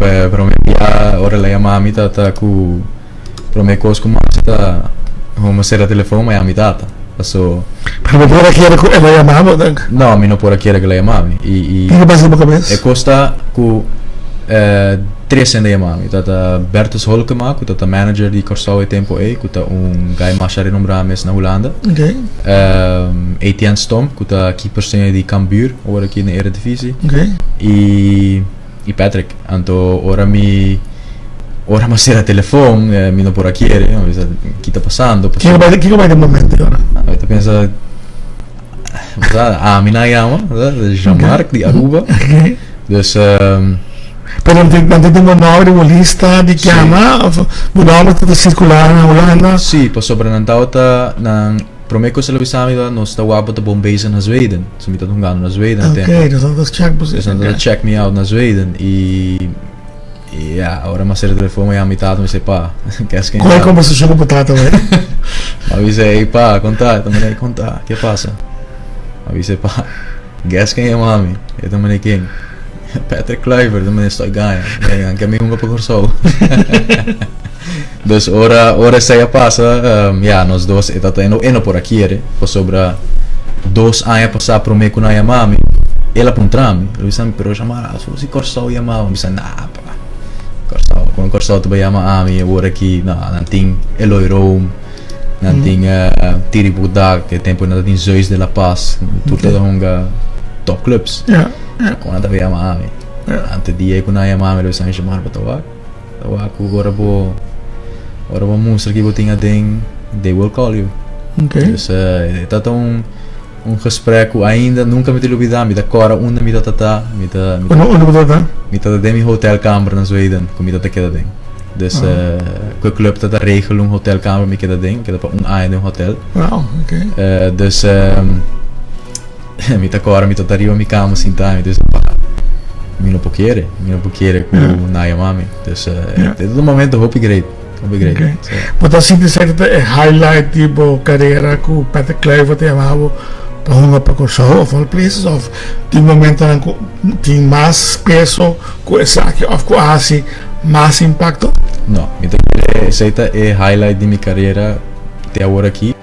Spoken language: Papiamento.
Promé bia ora el a yama mi tata ku promé kos ku m'a ta homo sera telefon m'a yama mi tata. Paso. Pero bo por a kere ku el a yama bo dan? No, mi no por a kere ku el a yama mi. I, i. Kiko pasa den bo kabes? E kos ta ku tres hende a yama mi. Tata Bertus Holkema ku ta manager di Kòrsou e tempu ei, ku ta un guy masha renombrá mes na Hulanda. Okay. Etienne Stomp ku ta keeperstrainer di Cambuur ora aki den Eredivisie. Okay. I i Patrick. Anto ora mi ora mi a sera telefon mi no por a kere, mi a bisa ki ta pasando Kiko bai kiko bai den bo mente ora? Mi ta pensa ami nan a yama, Jean-Marc di Aruba. Okay. Dus Pero nan tin nan tin bo nòmber den bo lista di kiama òf bo nòmber ta sirkulá na Hulanda? Sí, pasobra nan tabata nan promé kos el a bisa mi ta nos ta wak bo ta bon bezig na Zweden. So mi ta hungando na Zweden e tempu. Oké, dus nan ta check bo. Dus nan ta check me out na Zweden i i ya, ora mi a sera telefon mi a yama mi tata mi bisa pa, kes ken Kon e kombersashon ku bo tata bai? Mi a bisa ey pa, kon ta? E ta manda kon ta? Ke pasa? Mi a bisa pa. Guess ken yama mi? E ta manda ken? Patrick Kluivert, ta manda estoy gaña. Nan ke mi hunga pa Kòrsou. Dus ora ora esei a pasa, ya nos dos e tata e no e no por a kere pasobra dos aña pasá promé ku nan yama mi, el a puntra mi, el a bisa mi, pero Shamara aso si Kòrsou yama bo? Mi bisa nah pa, Kòrsou, kon Kòrsou ta bai yama ami awor aki? No, nan tin Eloy Room. Nan tin Tiri Budak, e tempo nan tin Zeus de la Paz, tur ta hunga top clubs. Kon nan ta yama ami. Ante dia ku nan yama ami, lo bisa mi Jamar, bo ta wak, ta wak ku ora bo ora bo mustra ki bo tin aden, they will call you. Dus e ta ta un un gesprek ku ainda nunka mi ta lubida, mi ta kòrda unda mi ta ta, mi ta Unda bo ta ta? Mi ta ta den mi hotelkamer na Zweden ku mi ta ta keda den. Dus ku e club ta ta regel un hotelkamer mi keda den, mi keda pa un aña den un hotel. Wow, ok. Dus mi ta kòrda mi ta ta riba mi kama sintá mi ta bisa pa mi no por kere, mi no por kere ku nan a yama mi. Dus e ta un momento hopi great, hopi great. Ok. Bo ta sinti esaki ta e highlight di bo karera ku Patrick Kluivert ta yama bo pa hunga pa Kòrsou of all places of tin momentonan ku tin mas peso ku esaki of ku a hasi mas impacto? No, mi ta kere esei ta e highlight di mi carera te awor aki.